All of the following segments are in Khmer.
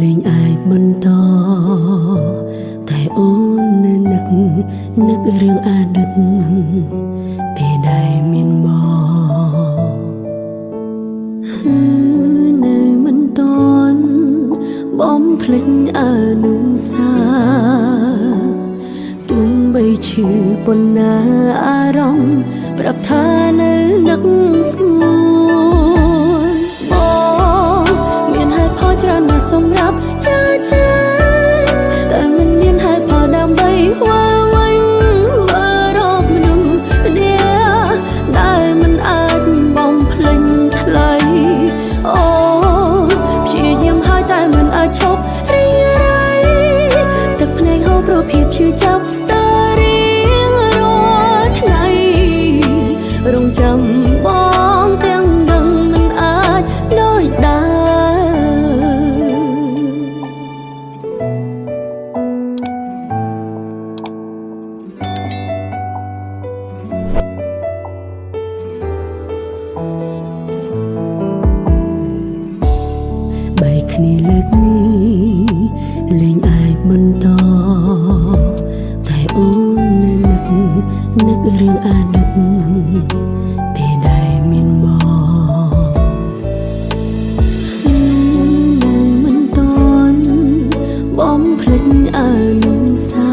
លែងអាចបន្តតែអូននៅនឹកនឹករឿងអតីតពេលដែលមានបងនៅមិនតន់បំភ្លេចអនុសាទោះបីឈឺប៉ុណ្ណាអារម្មណ៍ប្រាប់ថានៅនឹកស្ងួនបងមានហេតុផលច្រើនណាស់សម្រាប់ចាចាតែមិនមានហេតុផលដើម្បីវើវិញវើរកមនុស្សម្នាក់ដែលមិនអាចបំភ្លេចថ្លៃអូព្យាយាមហើយតែមិនអាចឈប់រីរៃទឹកភ្នែកហូរព្រោះភាពឈឺចាប់ស្ទើររៀងរាល់ថ្ងៃរងចាំបងទាំងដឹងមិនអាចដូចដើម បែកគ្នាលើកនេះលែងអាចបន្តតែអូននៅនឹកនឹករឿងអតីតពេលដែលមានបងនៅមិនតន់បំភ្លេចអនុសា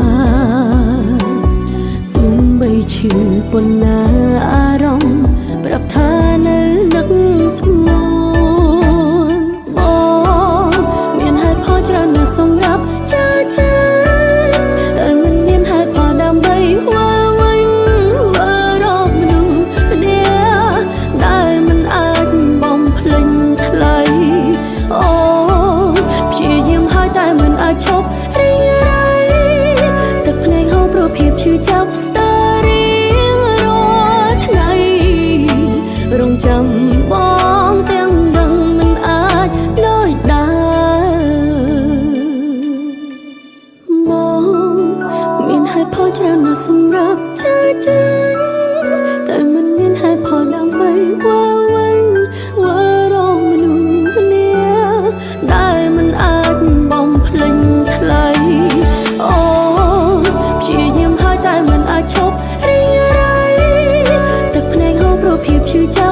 ទោះបីឈឺប៉ុណ្ណាអារម្មណ៍ប្រាប់ថានៅនឹកស្ងួនបងមានហេតុផលច្រើនណាស់សម្រាប់ចាចាតែមិនមានហេតុផលដើម្បីវើវិញវើរកមនុស្សម្នាក់ដែលមិនអាចបំភ្លេចថ្លៃអូព្យាយាមហើយតែមិនអាចឈប់រីរៃទឹកភ្នែកហូរព្រោះភាពឈឺចាប់ស្ទើររៀងរាល់ថ្ងៃរងចាំបងទាំងដឹងមិនអាចដូចដើមបងមានហេតុផលច្រើនណាស់សម្រាប់ចាចាតែមិនមានហេតុផលដើម្បីវើវិញវើរកមនុស្សម្នាក់ដែលមិនអាចបំភ្លេចថ្លៃអូព្យាយាមហើយតែមិនអាចឈប់រីរៃទឹកភ្នែកហូរព្រោះភាពឈឺចាប់។